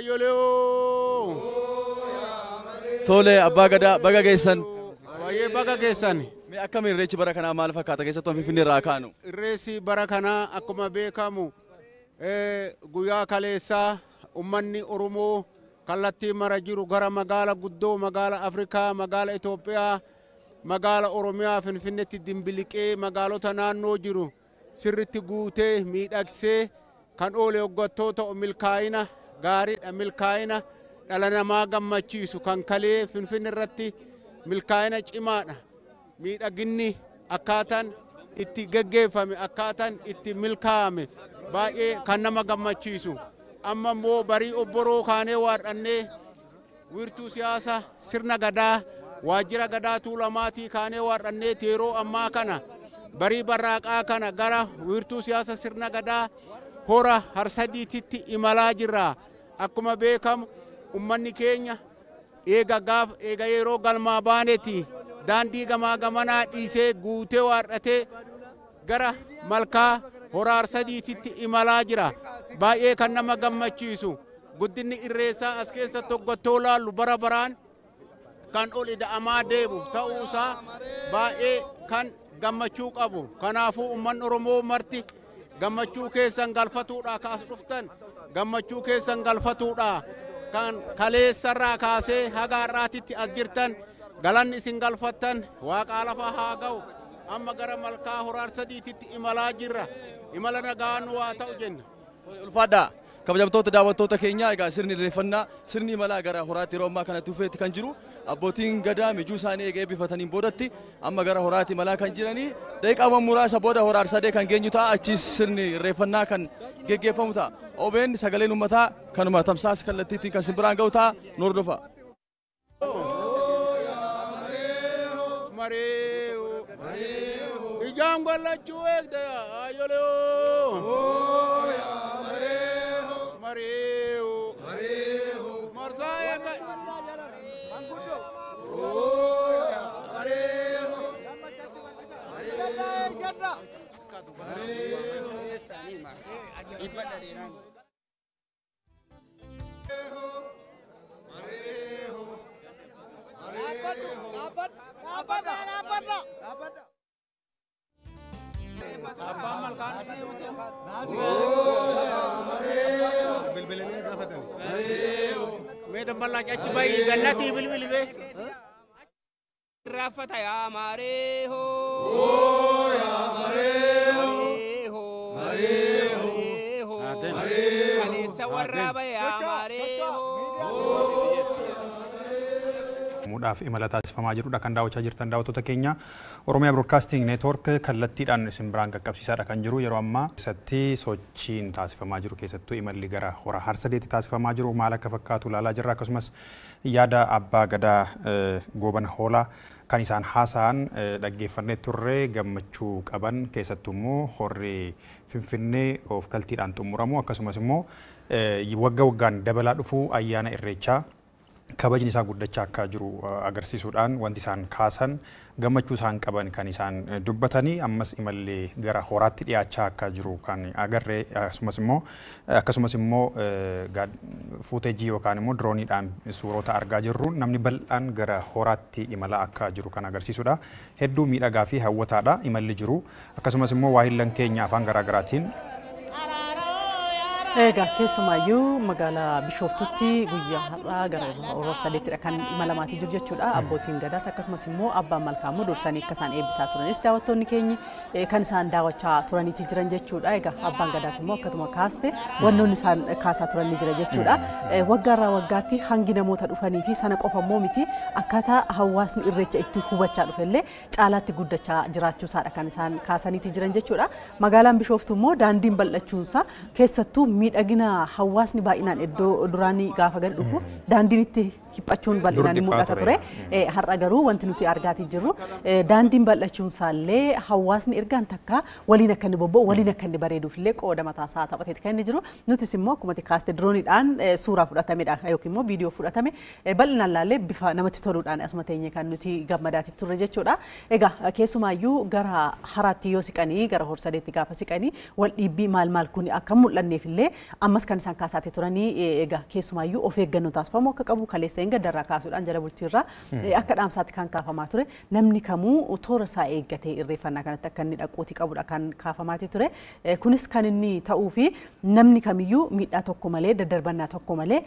Ayyoloo. Tole abbaa gadaa baga geessan. Baay'ee baga geessan. Mee akkamiin irreechi bara kanaa maal fakkaata keessattuu Finfinnee irraa kaanu? Irreessi bara kanaa akkuma beekamu guyyaa kaleessaa uummanni Oromoo kallattii mara jiru gara magaala guddoo magaala Afrikaa magaala Itoophiyaa magaala Oromiyaa Finfinneetti dimbiliqee magaalota naannoo jiru sirritti guutee miidhagsee kan oole hoggattoota milkaa'ina gaariidha milkaa'ina dhala namaa gammachiisu kan kalee Finfinne irratti milkaa'ina cimaadha. Miidhaginni akkaataan itti geggeeffame akkaataan itti milkaa'ame baay'ee kan nama gammachiisu. Amma immoo barii obboroo kaanee waadhannee wiirtuu siyaasa sirna gadaa waajjira gadaa tuulamaatii kaanee waadhannee yeroo ammaa kana barii barraaqaa kana gara wiirtuu siyaasa sirna gadaa hora Harsadiititti imalaa jirra. Akkuma beekamu ummanni keenya eega gaaf eega yeroo galmaa baaneeti daandii gamaa gamanaa dhiisee guutee waadhatee gara malkaa hora Harsadiititti imalaa jira. Baay'ee kan nama gammachiisu guddinni irreessaa as keessatti hoggattoo laallu bara baraan kan ol ida'amaa deemu ta'uusaa baay'ee kan gammachuu qabu. Kanaafuu uummanni Oromoo marti gammachuu keessan galfatuudha kaas dhuftan gammachuu keessan galfatuudha kan kaleessarraa kaasee haga har'aatitti as jirtan galanni isin galfattan waaqaa lafa haa ga'u. Amma gara malkaa hora Harsadiititti imalaa jirra. Imala nagaa nu haa ta'u jenna. Ulfaadhaa. Kabajamtoota daawwattoota keenyaa egaa sirni irreeffannaa sirni imalaa gara horaatti yeroo ammaa kanatti dhufeetti kan jiru abbootiin gadaa mijuu isaanii eega eebbifataniin boodatti amma gara horaatti imalaa kan jiranii daqiiqaawwan muraasa booda hora Harsadee kan geenyu ta'a achiis sirni irreeffannaa kan geggeeffamu ta'a. OBN sagaleen uummataa kanuma tamsaasa kallattiitiin kan simbiraan ga'u ta'a nu hordofa. Ijaan gollachuu eegde ayyoloo. Mareeyo. Marsaa eega. Mee damballaa achi bayi gannatii bilbili bee. Raffata yaa mareeho. Yaa mareeho. Mareeho. Kaleessa warra yaa mareeho. Muudhaaf imala taasifamaa jirudha kan daawwachaa jirtan daawwattoota keenya Oromiyaa Broadcasting Network kallattiidhaan isin biraan qaqqabsiisaadha kan jiru yeroo ammaa keessatti sochiin taasifamaa jiru keessattuu imalli gara hora Harsadeetti taasifamaa jiru maal akka fakkaatu ilaalaa jirra akkasumas yaada abbaa gadaa Goobana Hoolaa kan isaan haasa'an dhaggeeffannee turre gammachuu qaban keessattuu immoo horri Finfinnee of galtiidhaan xumuramu akkasumas immoo wagga waggaan dabalaa dhufu ayyaana irreechaa kabajni isaa guddachaa akka jiru agarsiisuudhaan wanti isaan kaasan gammachuu isaan qaban kan isaan dubbatanii ammas imalli gara horaatti dhiyaachaa akka jiru kan agarre akkasumas immoo fuuteejii yookaan immoo dirooniidhaan suurota argaa jirru namni bal'aan gara horaatti imala akka jiru kan agarsiisudha. Hedduu miidhagaa fi hawwataadha imalli jiru akkasumas immoo waahillan keenya afaan garaagaraatiin. Egaa keessumaayyuu magaalaa Bishooftutti guyyaa har'aa gara hora Harsadeettidha kan imalamaatii jiru jechuudha. Abbootiin gadaas akkasumas immoo abbaan malkaa immoo dursanii akka isaan eebbisaa turanis daawwattoonni keenya kan isaan daawwachaa turaniitii jiran jechuudha. Egaa abbaan gadaas immoo akkatuma kaaste wannoonni isaan kaasaa turan ni jira jechuudha. Waggaarraa waggaatti hangi namoota dhufanii fi sana qofa immoo miti akkaataa hawaasni irreecha itti hubachaa dhufellee caalaatti guddachaa jiraachuusaadha kan isaan kaasaniitii jiran jechuudha. Magaalaan Bishooftuu immoo daandiin bal'achuunsaa keessattuu miidhagina hawaasni baay'inaan iddoo duraanii gaafa gadi dhufu daandiin itti hiphachuun bal'inaan ni mul'ata ture. Har'a garuu wanti nuti argaatii jirru daandiin bal'achuun isaallee hawaasni ergaan takka waliin akka inni bobba'u waliin akka inni bareeduuf illee qooda mataa isaa taphateeti kan inni jiru. Nutis immoo akkuma kaaste dirooniidhaan suuraa fudhatamedha yookiin immoo viidiyoo fudhatame bal'inaan laallee bifa namatti toluudhaan asuma teenye kan nuti gammadaatii turre jechuudha. Egaa keessumaayyuu gara haraatti yoo siqanii gara Horsadeetti gaafa siqanii wal dhiibbii maal maal kun akka mul'anneef illee Ammas kan isaan kaasaatee turanii egaa keessumaayyuu of eeggannoo taasifamu akka qabu kaleessa hin gaddarraa kaasuudhaan jala bultiirraa akka dhaamsaatti kan kaafamaa ture. Namni kamuu toora isaa eeggatee irreeffannaa kanatti akka inni dhaquuti qabudha kan kaafamaatii ture. Kunis kan inni ta'uu fi namni kamiyyuu miidhaa tokko malee daddarbannaa tokko malee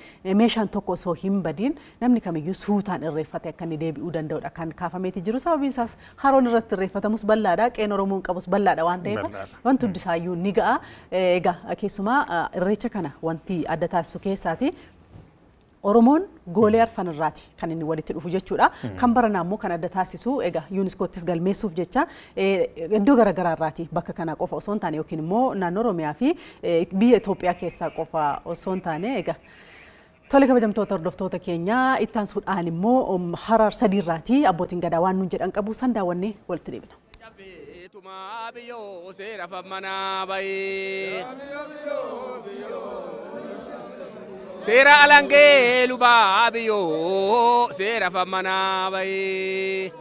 meeshaan tokko osoo hin badiin namni kamiyyuu suutaan irreeffate akka inni deebi'uu danda'udha kan kaafameeti jiru. Sababiin isaas haroon irratti irreeffatamus bal'aadha, qeen Oromoon qabus bal'aadha waan ta'eef wanti hundisaayyuu ni ga'a. Egaa keessumaa irreecha kana wanti adda taasisu keessaati Oromoon goolee arfan irraati kan inni walitti dhufu jechuudha. Kan baranaa immoo kan adda taasisu egaa yuuniskoottis galmeessuuf jecha iddoo garaagaraa irraati bakka kana qofa osoo hin taane yookiin immoo naannoo Oromiyaa fi biyya Itoophiyaa keessaa qofa osoo hin taane egaa tole kabajamtoota hordoftoota keenyaa itti aansuudhaan immoo Harar sadiirraati abbootiin gadaa waan nuun jedhan qabu san daawwannee walitti deebina. Seera alangee lubaa biyyoo seera fammanaa bayee.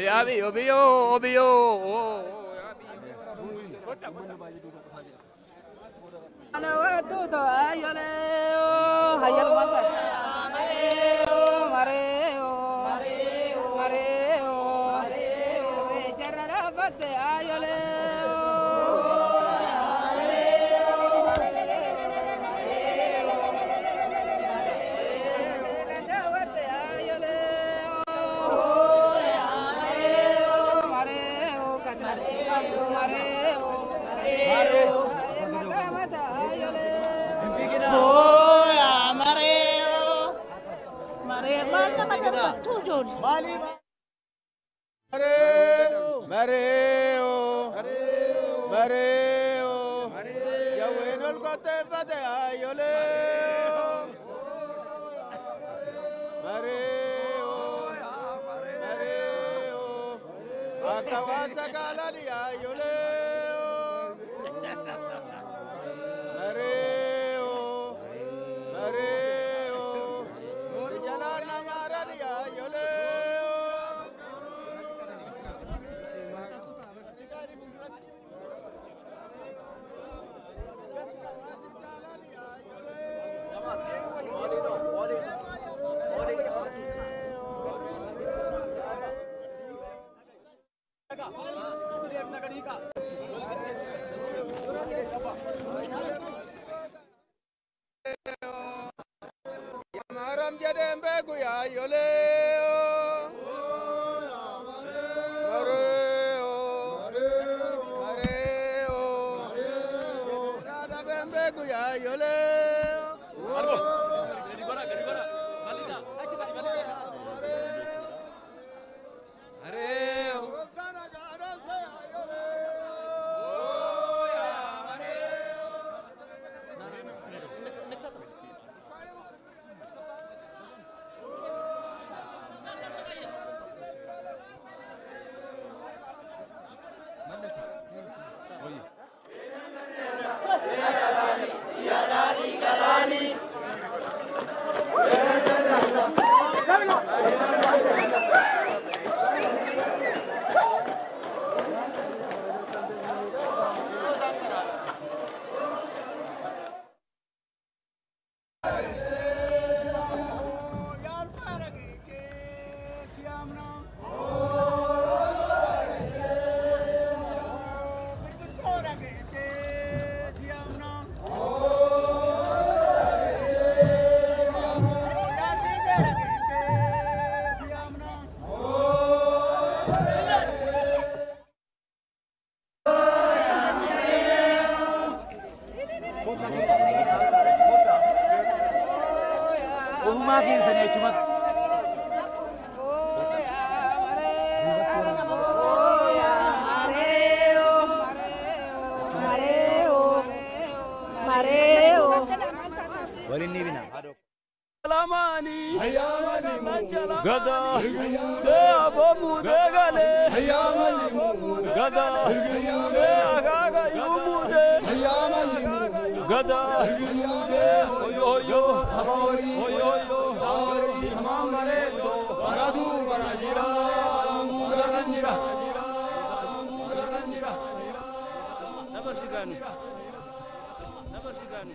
Yaa biyyoo biyyoo biyyoo. Dabarsi gaanu. Dabarsi gaanu.